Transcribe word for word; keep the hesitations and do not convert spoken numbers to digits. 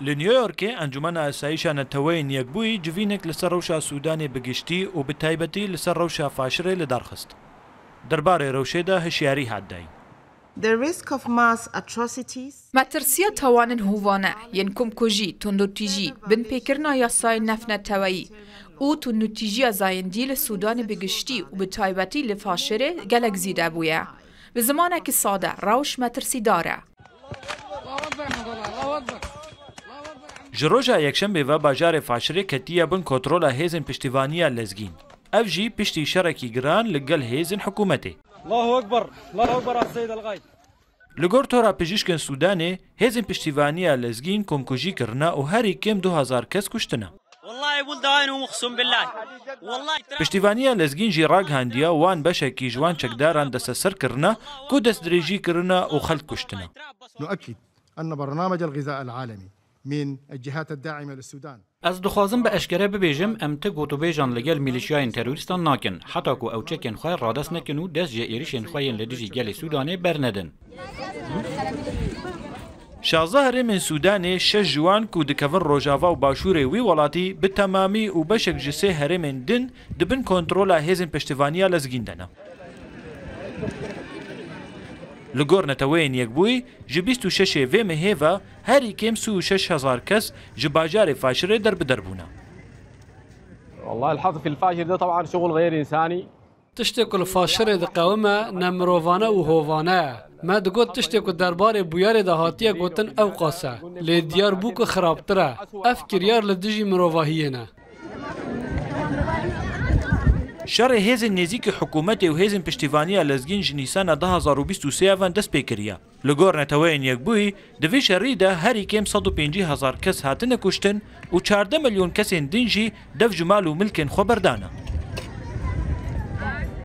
Li New Yorkê Encûmena Asayîşa Neteweyên Yekbûyî civînek li ser rewşa Sûdanê bi giştî û bi taybetî li ser rewşa faşirê li dar xist. Derbarê rewşê de hişyarî hat dayîn. The risk of mass atrocities. Metirsiya tawanên hovane yên komkujî, tundûtîjî, binpêkirina yasayên nefneteweyî û tundûtîjiya zayendî li Sûdanê bi giştî û bi taybetî li faşirê gelek zêde bûye. Bi zimanekî sade, rewş metirsîdar e. Ji roja Yekşembê ve bajarê Faşirê ketiye bin kontrola hêzên piştîvaniya lezgîn. Ev jî piştî şerekî giran li gel hêzên hikûmetê. Allahu Ekber, Allahu Ekber, Seyyid El-Gaid. Li gor tora pijîşkên Sûdanê, hêzên piştîvaniya lezgîn komkujî kirine û herî kêm du hezar kes kuştine. والله ولد عينهم، اقسم بالله. والله ترى Piştîvaniya lezgîn jî ragihandiye wan beşekî ji wan çekdaran desteser kirine ku destdirêjî kirine û xelk kuştine. نؤكد أن برنامج الغذاء العالمي من الجهات الداعمة للسودان. Ez dixwazim bi eşkere bibêjim, em ti gotûbêjan li gel milîşyayên terorîstan nakin, heta ku ew çekên xwe radest nekin û dest ji êrişên xwe yên li dijî gelê Sûdanê bernedin. Şazdeh herêmên Sûdanê, şeş ji wan ku dikevin rojava û başûrê wî welatî, bi temamî û beşek ji sê herêmên din di bin kontrola hêzên piştîvaniya lezgîn de ne. Li gor Neteweyên Yekbûyî, ji bîst û şeş ê vê mehê ve herî kêm sî û şeş hezar kes ji bajarê Faşirê derbider bûne. والله الحظر في الفاشر ده طبعا شغل غير إنساني. Tiştê ku li Faşirê diqewime ne mirovane û hovane ye. Me digot tiştê ku derbarê bûyerê de hatiye gotin ewqas e. Lê diyar bû ku xirabtir e. Ev kiryar li dijî mirovahiyê ne. Şerê hêzên nêzîkî hikûmetê û hêzên piştîvaniya lezgîn ji Nîsana du hezar û bîst û sê ve dest pê kiriye. Li gor Neteweyên Yekbûyî, di vî şerî de herî kêm sed û pêncî hezar kes hatine kuştin û çardeh milyon kesên din jî dev ji mal û milkên xwe berdane.